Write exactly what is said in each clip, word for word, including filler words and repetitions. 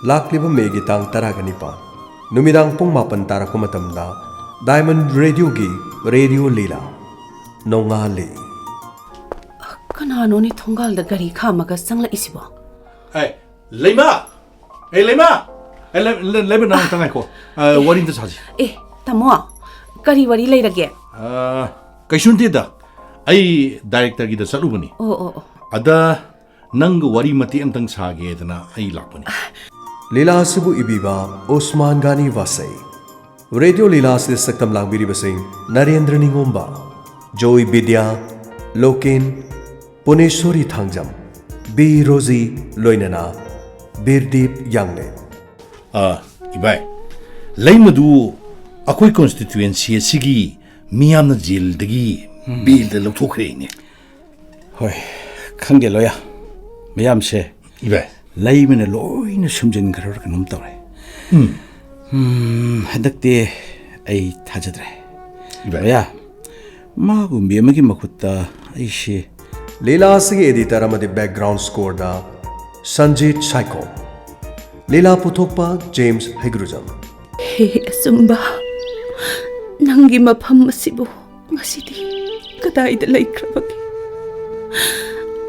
ꯂꯥꯛꯂꯤꯕ ꯃꯦꯒꯤ ꯇꯥꯡ ꯇꯔꯥꯒ ꯅꯤꯄꯥꯟ, ꯅꯨꯃꯤꯗꯥꯡ ꯄꯨꯡ ꯃꯥꯄꯟ ꯇꯥꯔꯛꯄ ꯃꯇꯝꯗ Diamond Radioꯒꯤ ꯔꯦꯗꯤꯑꯣ ꯂꯤꯂꯥ ꯅꯣꯡꯉꯥꯜꯂꯤ꯫ ꯀꯅꯥꯅꯣꯅꯦ ꯊꯣꯡꯒꯥꯜꯗ ꯒꯥꯔꯤ ꯈꯥꯝꯃꯒ ꯆꯪꯂꯛꯏꯁꯤꯕꯣ? ꯑꯦ, ꯂꯩꯃ! ꯑꯦ, ꯂꯩꯃ! ꯑꯦ, ꯂꯩ-, ꯂꯩ-, ꯂꯩꯃ, ꯅꯪ ꯑꯝꯇ ꯉꯥꯏꯈꯣ꯫ ꯑ, ꯋꯥꯔꯤ ꯑꯝꯇ ꯁꯥꯁꯤ꯫ ꯑꯦ, ꯇꯥꯃꯣ, ꯀꯔꯤ ꯋꯥꯔꯤ ꯂꯩꯔꯒꯦ? ꯑ, ꯀꯩꯁꯨ ꯅꯠꯇꯦꯗ꯫ ꯑꯩ ꯗꯥꯏꯔꯦꯛꯇꯔꯒꯤꯗ ꯆꯠꯂꯨꯕꯅꯤ꯫ ꯑꯣ, ꯑꯣ, ꯑꯣ꯫ ꯑꯗ ꯅꯪꯒ ꯋꯥꯔꯤ ꯃꯇꯦꯛ ꯑꯝꯇꯪ ꯁꯥꯒꯦꯗꯅ ꯑꯩ ꯂꯥꯛꯄꯅꯤ꯫ ꯂꯤꯂꯥ ꯑꯁꯤꯕꯨ ꯏꯕꯤꯕ ꯎꯁꯃꯥꯟ ꯒꯥꯅꯤ ꯋꯥꯁꯩ꯫ ꯔꯦꯗꯤꯑꯣ ꯂꯤꯂꯥ ꯑꯁꯤꯗ ꯁꯛꯇꯝ ꯂꯥꯡꯕꯤꯔꯤꯕꯁꯤꯡ ꯅꯔꯦꯟꯗ꯭ꯔ ꯅꯤꯉꯣꯝꯕ, ꯖꯣꯏ ꯕꯤꯗ꯭ꯌꯥ, ꯂꯣꯀꯦꯟ, ꯄꯨꯅꯦꯁꯣꯔꯤ ꯊꯥꯡꯖꯝ, ꯕꯤ ꯔꯣꯖꯤ, ꯂꯣꯏꯅꯅ ꯕꯤꯔꯗꯤꯞ ꯌꯥꯡꯂꯦ꯫ ꯑ, ꯏꯕꯥꯏ, ꯂꯩꯃꯗꯨ ꯑꯩꯈꯣꯏ ꯀꯣꯟꯁꯇꯤꯇ꯭ꯌꯨꯑꯦꯟꯁꯤ ꯑꯁꯤꯒꯤ ꯃꯤꯌꯥꯝꯅ ꯖꯦꯜꯗꯒꯤ ꯕꯦꯜꯗ ꯂꯧꯊꯣꯛꯈ꯭ꯔꯦꯅꯦ꯫ ꯍꯣꯏ, ꯈꯪꯗꯦ ꯂꯣꯌꯥ, ꯃꯌꯥꯝꯁꯦ ꯏꯕꯥꯏ꯫ ꯂꯩꯃꯅ ꯂꯣꯏꯅ ꯁꯨꯝꯖꯤꯟꯈ꯭ꯔꯕ꯭ꯔꯥ ꯀꯩꯅꯣꯝ ꯇꯧꯔꯦ꯫ ꯎꯝ꯫ ꯎꯝ, ꯍꯟꯗꯛꯇꯤ ꯑꯩ ꯊꯥꯖꯗ꯭ꯔꯦ꯫ ꯏꯕꯥꯏ꯫ ꯂꯣꯌꯥ, ꯃꯥꯒꯨꯝꯕꯤ ꯑꯃꯒꯤ ꯃꯈꯨꯠꯇ ꯑꯩꯁꯦ꯫ ꯂꯤꯂꯥ ꯑꯁꯤꯒꯤ ꯑꯦꯗꯤꯇꯔ ꯑꯃꯗꯤ ꯕꯦꯛꯒ꯭ꯔꯥꯎꯟ ꯁ꯭ꯀꯣꯔꯗ ꯁꯟꯖꯤꯠ ꯁꯥꯏꯈꯣꯝ꯫ ꯂꯤꯂꯥ ꯄꯨꯊꯣꯛꯄ ꯖꯦꯝꯁ ꯍꯩꯒ꯭ꯔꯨꯖꯝ꯫ ꯍꯦ ꯑꯆꯨꯝꯕ, ꯅꯪꯒꯤ ꯃꯐꯝ ꯑꯁꯤꯕꯨ ꯉꯁꯤꯗꯤ ꯀꯗꯥꯏꯗ ꯂꯩꯈ꯭ꯔꯕꯒꯦ?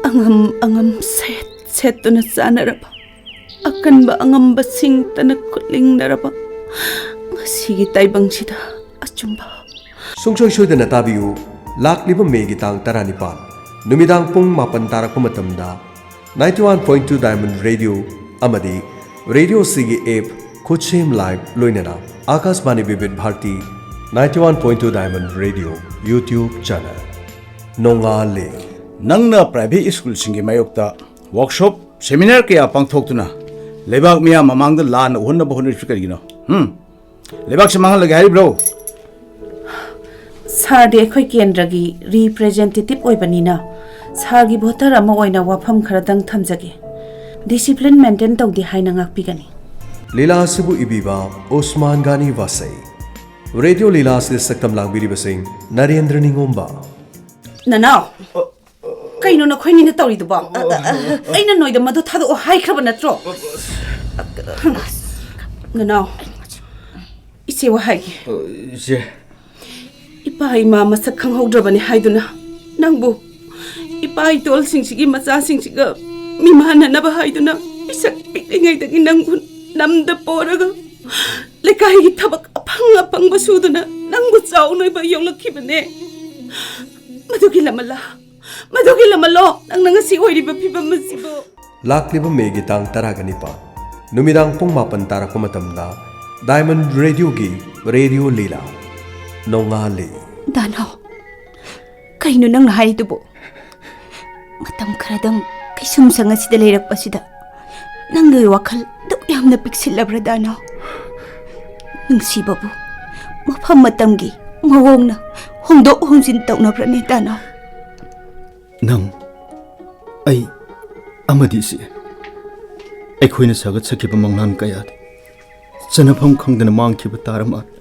ꯑꯉꯝ ꯑꯉꯝ ꯁꯦꯠ ꯁꯦꯠꯇꯨꯅ ꯆꯥꯅꯔꯕ, ꯑꯀꯟꯕ ꯑꯉꯝꯕ ꯁꯤꯡꯇꯅ ꯈꯨꯠꯂꯤꯡꯅꯔꯕ ꯉꯁꯤꯒꯤ ꯇꯥꯏꯕꯪꯁꯤꯗ ꯑꯆꯨꯝꯕ꯫ ꯁꯨꯡꯁꯣꯏ ꯁꯣꯏꯗꯅ ꯇꯥꯕꯤꯌꯨ, ꯂꯥꯛꯂꯤꯕ ꯃꯦꯒꯤ ꯇꯥꯡ ꯇꯔꯥꯅꯤꯄꯥꯟ, ꯅꯨꯃꯤꯗꯥꯡ ꯄꯨꯡ ꯃꯥꯄꯟ ꯇꯥꯔꯛꯄ ꯃꯇꯝꯗ ninety one point two Diamond Radio ꯑꯃꯗꯤ ꯔꯦꯗꯤꯑꯣ ꯁꯤꯒꯤ ꯑꯦꯞ ꯈꯨꯠꯁꯦꯝ ꯂꯥꯏꯚ ꯂꯣꯏꯅꯅ ꯑꯥꯀꯥꯁꯕꯥꯅꯤ ꯕꯤꯕꯤꯠ Bharti ninety one point two Diamond Radio YouTube channel꯫ ꯅꯣꯡꯉꯥꯜꯂꯦ꯫ ꯅꯪꯅ ꯄ꯭ꯔꯥꯏꯚꯦꯠ ꯁ꯭ꯀꯨꯜꯁꯤꯡꯒꯤ ꯃꯥꯌꯣꯛꯇ ꯋꯥꯔꯛꯁꯣꯞ, ꯁꯦꯃꯤꯅꯥꯔ ꯀꯌꯥ ꯄꯥꯡꯊꯣꯛꯇꯨꯅ ꯂꯩꯕꯥꯛ ꯃꯤꯌꯥꯝ ꯃꯃꯥꯡꯗ ꯂꯥꯟꯅ ꯎꯍꯟꯅꯕ ꯍꯣꯠꯅꯔꯤꯁꯤ ꯀꯔꯤꯒꯤꯅꯣ? ꯍꯨꯝ? ꯂꯩꯕꯥꯛꯁꯤ ꯃꯥꯡꯍꯜꯂꯒꯦ ꯍꯥꯏꯔꯤꯕ꯭ꯔꯣ? ꯁꯥꯔꯗꯤ ꯑꯩꯈꯣꯏ ꯀꯦꯟꯗ꯭ꯔꯒꯤ ꯔꯤꯄ꯭ꯔꯖꯦꯟꯇꯦꯇꯤꯚ ꯑꯣꯏꯕꯅꯤꯅ, ꯁꯥꯔꯒꯤ ꯚꯣꯇꯔ ꯑꯃ ꯑꯣꯏꯅ ꯋꯥꯐꯝ ꯈꯔꯗꯪ ꯊꯝꯖꯒꯦ꯫ ꯗꯤꯁꯤꯄ꯭ꯂꯤꯟ ꯃꯦꯟꯇꯦꯟ ꯇꯧꯗꯦ ꯍꯥꯏꯅ ꯉꯥꯛꯄꯤꯒꯅꯤ꯫ ꯂꯤꯂꯥ ꯑꯁꯤꯕꯨ ꯏꯕꯤꯕ ꯎꯁꯃꯥꯟ ꯒꯥꯅꯤ ꯋꯥꯁꯩ꯫ ꯔꯦꯗꯤꯑꯣ ꯂꯤꯂꯥ ꯑꯁꯤꯗ ꯁꯛꯇꯝ ꯂꯥꯡꯕꯤꯔꯤꯕꯁꯤꯡ ꯅꯔꯦꯟꯗ꯭ꯔ ꯅꯤꯉꯣꯝꯕ꯫ ꯅꯅꯥꯎ, ꯀꯩꯅꯣ ꯅꯈꯣꯏꯅꯤꯅ ꯇꯧꯔꯤꯗꯨꯕꯣ? ꯑ, ꯑ, ꯑ, ꯑꯩꯅ ꯅꯣꯏꯗ ꯃꯗꯨ ꯊꯥꯗꯣꯛꯑꯣ ꯍꯥꯏꯈ꯭ꯔꯕ ꯅꯠꯇ꯭ꯔꯣ? ꯑ, ꯑ, ꯅꯅꯥꯎ, ꯏꯆꯦ ꯋꯥ ꯍꯥꯏꯒꯦ꯫ ꯏꯆꯦ꯫ ꯏꯄꯥ ꯏꯃꯥ ꯃꯁꯛ ꯈꯪꯍꯧꯗ꯭ꯔꯕꯅꯤ ꯍꯥꯏꯗꯨꯅ ꯅꯪꯕꯨ ꯏꯄꯥ ꯏꯇꯣꯜꯁꯤꯡꯁꯤꯒꯤ ꯃꯆꯥꯁꯤꯡꯁꯤꯒ ꯃꯤꯃꯥꯟꯅꯅꯕ ꯍꯥꯏꯗꯨꯅ ꯄꯤꯁꯛ ꯄꯤꯛꯂꯤꯉꯩꯗꯒꯤ ꯅꯪꯕꯨ ꯅꯝꯗ ꯄꯣꯔꯒ ꯂꯩꯀꯥꯏꯒꯤ ꯊꯕꯛ ꯑꯐꯪ ꯑꯐꯪꯕ ꯁꯨꯗꯨꯅ ꯅꯪꯕꯨ ꯆꯥꯎꯅꯕ ꯌꯣꯛꯂꯛꯈꯤꯕꯅꯦ꯫ ꯃꯗꯨꯒꯤ ꯂꯃꯜꯂ? ꯃꯗꯨꯒꯤ ꯂꯃꯜꯂꯣ ꯅꯪꯅ ꯉꯁꯤ ꯑꯣꯏꯔꯤꯕ ꯐꯤꯕꯝ ꯑꯁꯤꯕꯨ? ꯂꯥꯛꯂꯤꯕ ꯃꯦꯒꯤ ꯇꯥꯡ ꯇꯔꯥꯒ ꯅꯤꯄꯥꯟ, ꯅꯨꯃꯤꯗꯥꯡ ꯄꯨꯡ ꯃꯥꯄꯟ ꯇꯥꯔꯛꯄ ꯃꯇꯝꯗ Diamond Radioꯒꯤ ꯔꯦꯗꯤꯑꯣ ꯂꯤꯂꯥ ꯅꯣꯡꯉꯥꯜꯂꯤ꯫ ꯗꯥꯅꯥꯎ, ꯀꯩꯅꯣ ꯅꯪꯅ ꯍꯥꯏꯔꯤꯗꯨꯕꯨ? ꯃꯇꯝ ꯈꯔꯗꯪ ꯀꯩꯁꯨꯝꯁꯪ ꯑꯁꯤꯗ ꯂꯩꯔꯛꯄꯁꯤꯗ ꯅꯪꯒꯤ ꯋꯥꯈꯜ ꯗꯨꯛ ꯌꯥꯝꯅ ꯄꯤꯛꯁꯤꯜꯂꯕ꯭ꯔꯥ, ꯗꯥꯅꯥꯎ? ꯅꯨꯡꯁꯤꯕꯕꯨ ꯃꯐꯝ ꯃꯇꯝꯒꯤ ꯃꯑꯣꯡꯅ ꯍꯣꯡꯗꯣꯛ ꯍꯣꯡꯖꯤꯟ ꯇꯧꯅꯕ꯭ꯔꯅꯦ, ꯗꯥꯅꯥꯎ? ꯅꯪ, ꯑꯩ ꯑꯃꯗꯤ ꯏꯆꯦ, ꯑꯩꯈꯣꯏꯅ ꯁꯥꯒꯠꯆꯈꯤꯕ ꯃꯪꯂꯥꯟ ꯀꯌꯥꯗꯤ ꯆꯟꯅꯐꯝ ꯈꯪꯗꯅ ꯃꯥꯡꯈꯤꯕ ꯇꯥꯔ ꯃꯥꯜꯂꯦ꯫